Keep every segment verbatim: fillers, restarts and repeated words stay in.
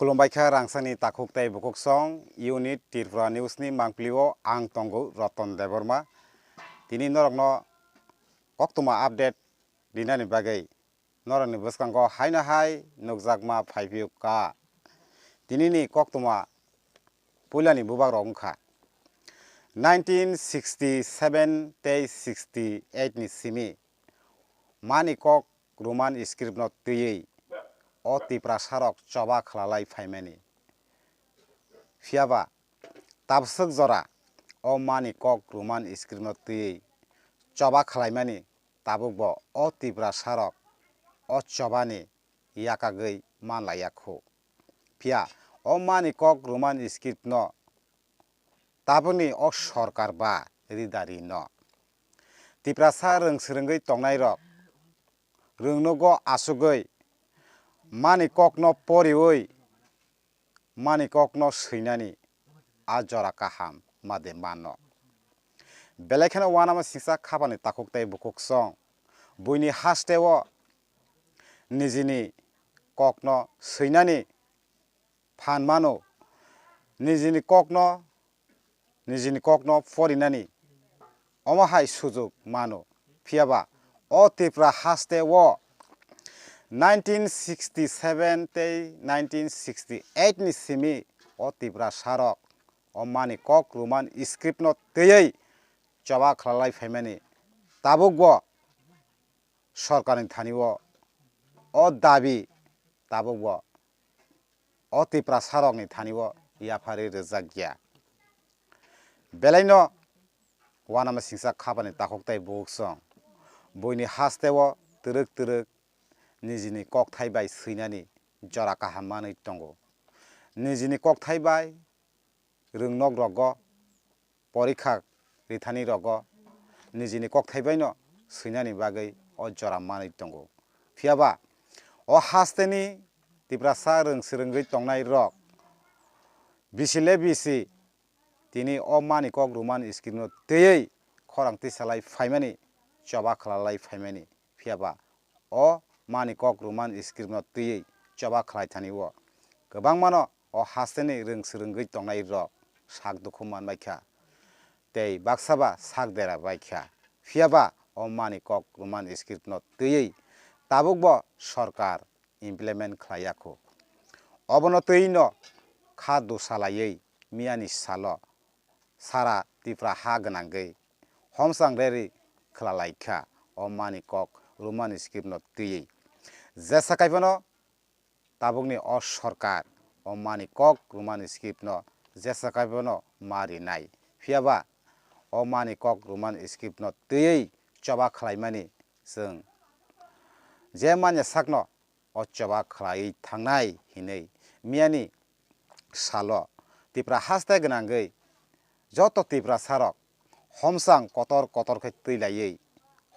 Khulumbai kha rangchakni takhuk tei bukhuk song, Unit Tripura News ni mangpili o ang tongo Roton Debbarma. Tini norokno koktwma update rinani bagwi norokni bwskango haino hai nukjakma phaiphiyukha. Tinini koktwma puilani bubak rok wngkha nineteen sixty seven tei sixty eight ni simi Manikok Roman script no twiwi o Tiprasa rok choba khwlalai phaimani. Phiyaba tabswk jora o Manikok Roman script no twiwi choba khwlaimani tabukbo o Tiprasa rok o chobani yakagwi manlaiya khu. Phiya o Manikok Roman script no tabukni o sorkar ba ridari no Tiprasa rwng swrwngwi tongnai rok rwngnogo asugwi Manikok no poriwi Manikok no swinani a jora kaham ma de mano. Belai kheno uanama singsa khapani takhuk tei bukhuk song buini haste o nijini kokno swinani phan mano, nijini kokno, nijini kokno porinani omo hai sujuk mano. Phiyaba o Tripura haste o nineteen sixty seven tei nineteen sixty eight ni simi o Tiprasa rok o Manikok Roman script no twiwi choba khwlalai phaimani tabukbo sorkarni thani o o dabi tabukbo o Tiprasa rokni thani o yapharwi rwjak ya. Belaino uanama singsa khapani takhuk tei bukhuk song buini haste o twrwk twrwk nijini kokthai bai swinani jora kaham manwi tongo. Nijini kokthai bai rwngnok rogo porikha rithani rogo nijini kokthai baino swinani bagwi o jora manwi tongo. Phiyaba o hasteni Tiprasa rwng swrwngwi tongnai rok bisi le bisi tini o Manikok Roman script no twiwi khorang tisalai phaimani, choba khwlalai phaimani. Phiyaba o Manikok Roman script no twiwi choba khwlai thani o kwbangmano o hasteni rwng swrwngwi tongnai rok sak dukhu manbai kha tei baksa ba sak dera bai kha. Phiyaba o Manikok Roman script no twiwi tabukbo sorkar implement khwlaiya khu. Obono twiwi no kha dosa laiwi miyani salo sara Tripura ha gwnangwi homsang rally khwlalai kha o Manikok Roman script no twiwi. Jesa kaiphano tabukni o sorkar o Manikok Roman script no jesa kaiphano ma rinai. Phiyaba o Manikok Roman script no twiwi choba khwlaimani chwng je manya sakno o choba khwlaiwi thangnai hinwi miyani salo Tipra haste gwnangwi joto Tiprasarok homsang kotor kotor khe twi laiwi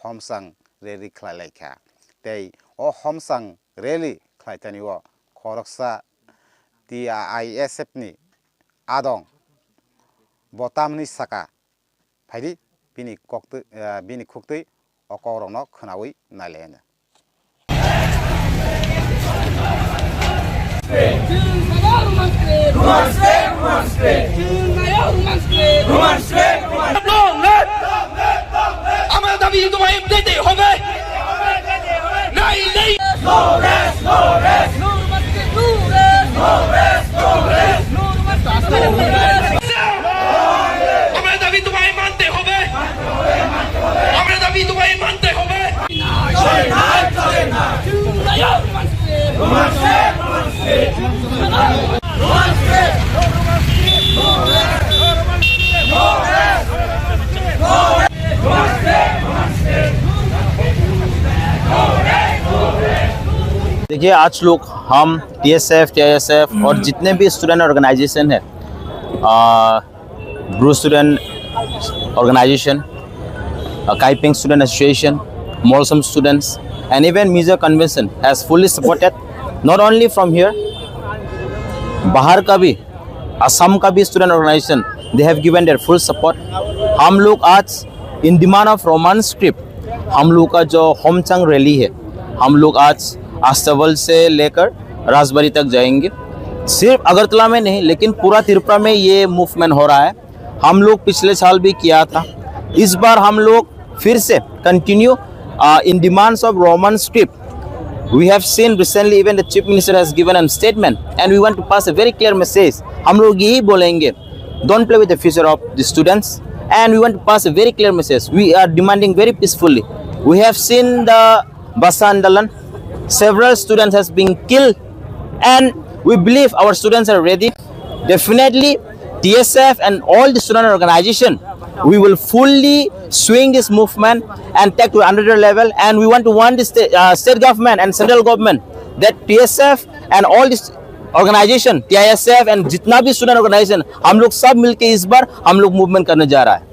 homsang rally khlai lai kha. Tei o homsang rally khlai thani o khoroksa T I S F ni adong bo tamni saka phaidi bini koktwi, eh, bini khuktwi o kokrokno khwnawi nai lai hwnwi. আমরা দাবি তোমায় পেতে হবে। নাই, নেই। আমরা দাবি তোমায় মানতে হবে। আমরা দাবি তোমায় মানতে হবে। देखिए, आज लोग हम टीएसएफ, टीआईएसएफ और जितने भी स्टूडेंट ऑर्गेनाइजेशन है, आ, Bru Student Organization, uh, Kaipeng Student Association, Molsom Students, and even Mizo Convention has fully supported, not only from here, बाहर का भी, असम का भी student organisation, they have given their full support. हम लोग आज in demand of Roman script, हम लोग का जो होमचंग रैली है, हम लोग आज अस्तबल से लेकर राजबाड़ी तक जाएंगे। सिर्फ अगरतला में नहीं, लेकिन पूरा त्रिपुरा में ये मूवमेंट हो रहा है। हम लोग पिछले साल भी किया था, इस बार हम लोग फिर से continue in demands of Roman script. We have seen recently, even the chief minister has given a statement, and we want to pass a very clear message. हम लोग यही बोलेंगे, don't play with the future of the students, and we want to pass a very clear message. We are demanding very peacefully. We have seen the Basa Andalan. Several students has been killed, and we believe our students are ready. Definitely, T S F and all the student organization, we will fully swing this movement and take to another level. And we want to warn the state, uh, state government and central government that T S F and all this organization, T I S F and जितना भी student organization, हम लोग सब मिलके इस बार हम लोग मूवमेंट करने जा रहा है।